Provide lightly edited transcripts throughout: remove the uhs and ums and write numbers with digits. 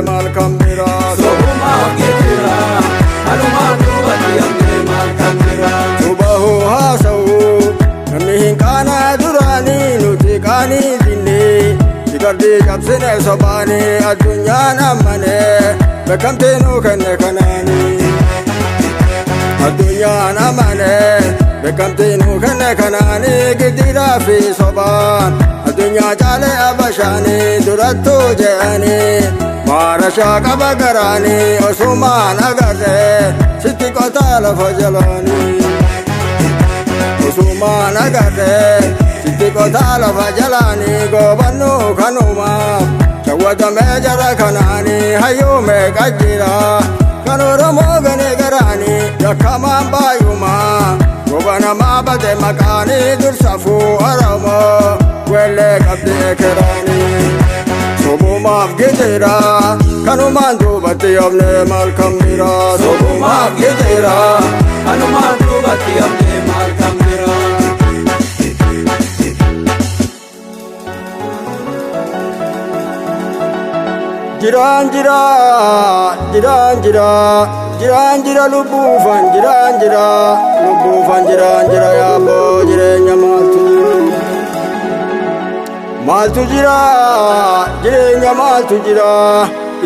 maal kan biraa. Sobumaaf gidira kanumaan duubatti hafnee maal kan biraa. Subahuu haasa'uu namni hin qaanaa duraanii nuti qaanii dinnee Sikardii cabsine sobaanii addunyaan amanee beekamtii nuu kenne kanaanii. Addunyaan amanee beekamtii nuu kenne kanaanii gidiraa fi sobaan addunyaa caalee abashaanii durattuu je'anii maarashaa qaba garaanii osumaan agarree sitti qotaa lafa jalaanii. Osumaan agarree sitti qotaa lafa jalaanii goobannuu kanumaaf shawwatamee jara kanaanii hayyuu meeqa jira kan Oromoo ganee garaanii yakkamaan baay'umaa goba namaa bade maqaanii dursafuu Oromoo weellee qabdi ekeraanii. Sobumaaf gidira kanumaan duubatti hafnee maal kan biraa. Sobumaaf gidira Kanumaan duubatti hafnee maal kan biraa. Jiraan jira jiraan jira jiraan jira lubbuufan jiraan jira lubbuufan jiraan jira yaabboo jireenya maaltu jira maaltu jira jireenya maaltu jira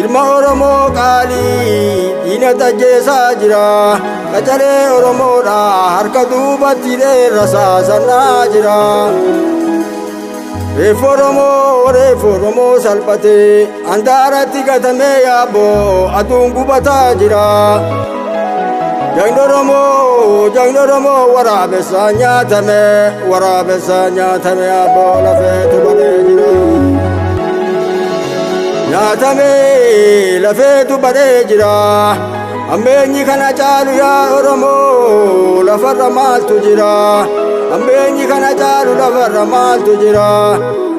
ilma Oromoo qaalii diina tajjeesaa jira qacalee Oromoodha harka duubatti dheerra saasannaa jira. Reeffi Oromoo reeffi Oromoo salphatee handaaratti gatamee yaabboo aduun gubataa jira. Jagni Oromoo jagni Oromoo waraabessaa nyaatame waraabessaa nyaatame yaabboo lafeetu badee jira. Nyaatame lafeetu badee jira. Ammeenyi kana caalu yaa Oromoo lafarra maaltu jira? Ammeenyi kana caalu lafarra maaltu jira?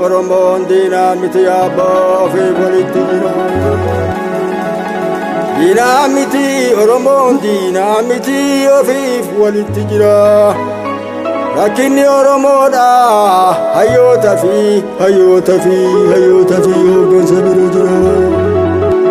Oromoon diinaa miti yaabboo ofiif walitti jira. Diinaa miti Oromoon diinaa miti ofiif walitti jira. Rakkinni Oromoodha hayyoota fi hayyoota fi hayyoota fi hooggansa bira jira.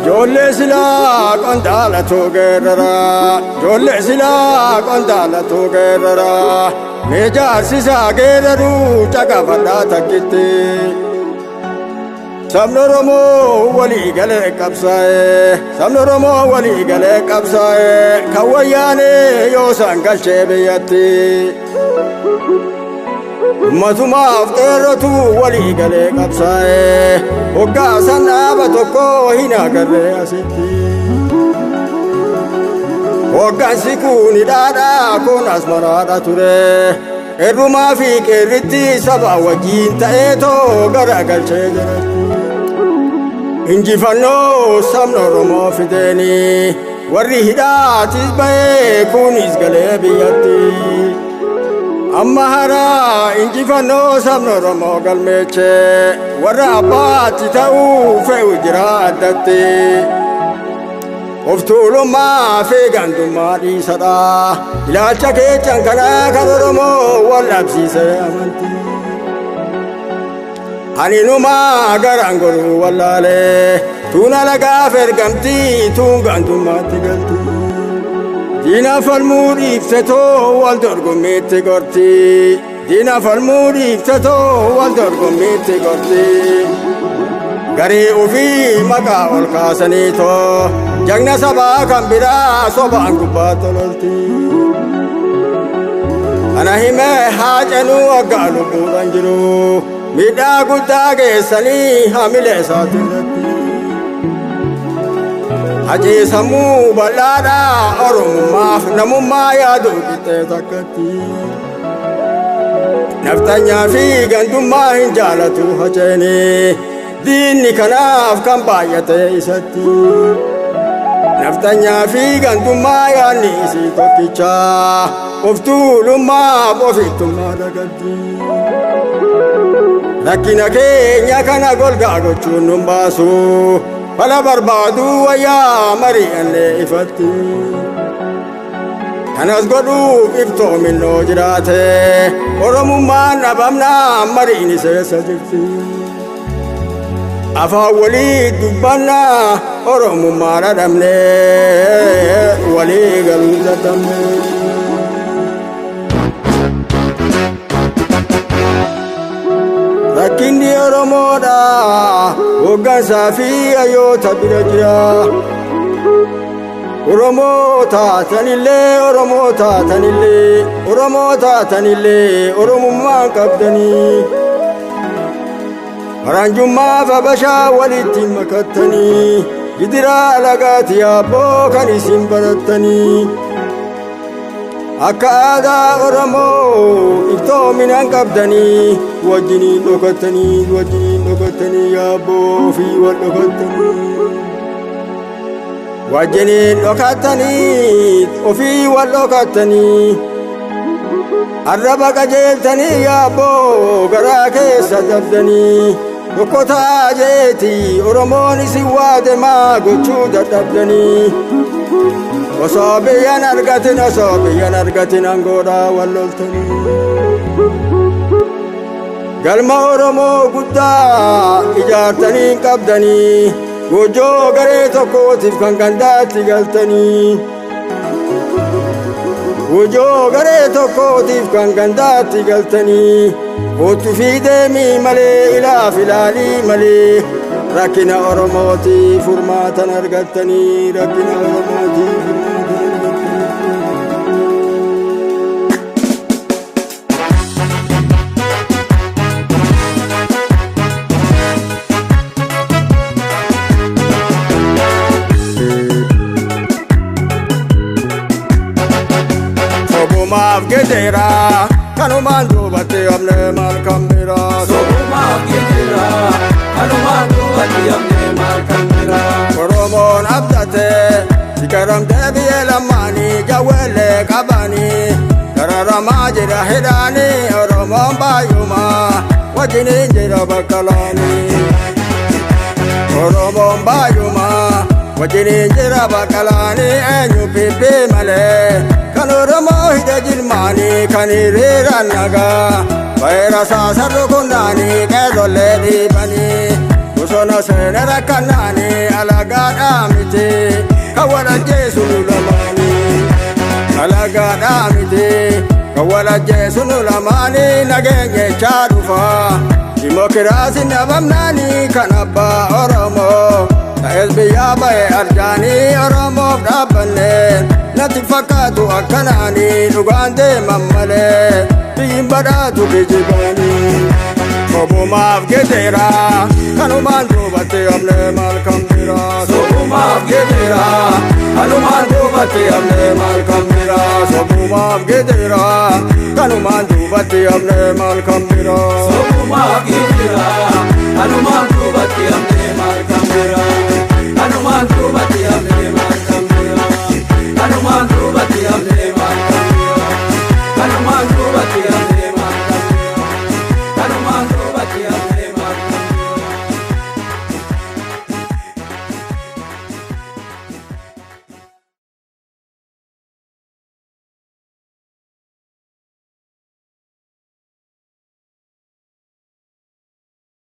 Ijoollee silaa qondaalatu geerraraa ijoollee silaa qondaalatu geerraraa mee jaarsisaa geerraruu caqafadhaa takkitti. Sabni Oromoo walii galee qabsaa'ee sabni Oromoo walii galee qabsaa'ee kan wayyaanee yoo isaan galchee biyyatti. Ummatumaaf qeerrotu walii galee qabsaa'ee hoggaa san dhaaba tokko hin agarree asitti. Hoggansi kun hidhaadhaa kun asmaraadha ture. Qeerrumaa fi qeerritti saba wajjin ta'eetoo gara galchee jiratti. Injifannoo sabni Oromoo fideeni warri hidhaatis ba'ee kunis galee biyyatti. Amma hara injifannoo sabni Oromoo galmeechee warra abbaatti ta'uu fe'u jira addatti. Of tuulummaa fi gandummaa dhiisadha. Ilaalcha keechan kanaa kan Oromoo wal dhabsiise amantii. Ani numaa garaan goruu wallaalee tuun alagaaf ergamtii tuun gandummaatti galti. Diina falmuu dhiifte too wal dorgommiitti gorti. Diina falmuu dhiifte too wal dorgommiitti gorti. Garii ofii maqaa ol kaasanii too jagna sabaa kan biraa sobaan gubbaa tololti. Kana himee haa cenuu waggaa lubbuudhaan jiru miidhaa guddaa geessanii hamilee isaati irratti. Hajii sammuu bal'aadhaa Oromummaaf namummaa yaadu qixxee takkatti. Naftanyaa fi gandummaa hin jaalatu haceeni diinni kanaaf kan baay'ate isatti. Naftanyaa fi gandummaa yaadni isii tokkicha of tuulummaaf ofittummaa dagatti. Rakkina keenya kana golgaa gochuun nun baasu fala barbaadu wayyaa mari'annee ifatti. Kanas godhuuf iftoominnoo jiraate Oromummaan dhabamnaa mariin iseessa jirti. Afaan walii dubbannaa Oromummaa dhadhabne walii galuu dadhabne. Rakkinni Oromoodha hoggansaa fi hayyoota bira jira. Oromoo taatanillee Oromoo taatanillee Oromoo taatanillee Oromummaan qabdanii. Faranjummaa Habashaa walitti makattanii gidiraa alagaati yaabboo kan isin barattanii. Akka aadaa Oromoo iftoominaan qabdanii wajjiniin dhokattanii wajjiniin dhokattanii yaabboo fi wal dhokattanii. Wajjiniin dhokattanii ofii wal dhokattanii. Arraba qajeeltanii yaabboo garaa keessa dabdanii tokko ta'aa jeeti Oromoon isin waademaa gochuu dadhabdanii. Osoo biyyan argatin osoo biyyan argatin aangoodhaa wal loltanii. Galma Oromoo guddaa ijaartanii qabdanii goojjoo garee tokkootiif kan gandaatti galtanii. Goojjoo garee tokkootiif kan gandaatti galtanii kootu fi deemii malee ilaaf ilaalii malee rakkina Oromootiif furmaatan argattanii rakkina Oromootiif furmaatan argattanii. Sobumaaf gedeera kanumaan duubatti hafne maal kan biraa. Sobumaaf gedeera kanumaan duubatti hafne maal kan biraa. Oromoon abdate sikaramtee biyya lamaanii jawweellee qabanii dararamaa jira hidhaanii Oromoon baay'umaa wajjiniin jira bakka laanii. Oromoon baay'umaa wajjiniin jira bakka laanii eenyu pippii malee kan Oromoo hidha jilmaanii kan hiriiraan nagaa bayra saasarru kunnaanii qeerrollee dhiibanii. Bosona seene rakkannaanii alagaadhaa miti kan wal ajjeesu nu lamaanii. Alagaadhaa miti kan wal ajjeesu nu lamaanii nageenyechaa dhufa. Dimokiraasiin dhabamnaanii kan abbaa Oromoo ta'es biyyaa bahe arjaanii Oromoof dhaabbanne natti fakkaatu akkanaanii dhugaan deeman malee biyyiin badhaatu kijibaanii. Sobumaaf gedeera kanumaan duubatti hafne maal kan biraa. Sobumaaf gedeera kanumaan duubatti hafne maal kan biraa. Sobumaaf gedeera kanumaan duubatti hafne maal kan biraa. Sobumaaf gedeera kanumaan duubatti hafne maal kan biraa. Kanumaan duubatti hafne.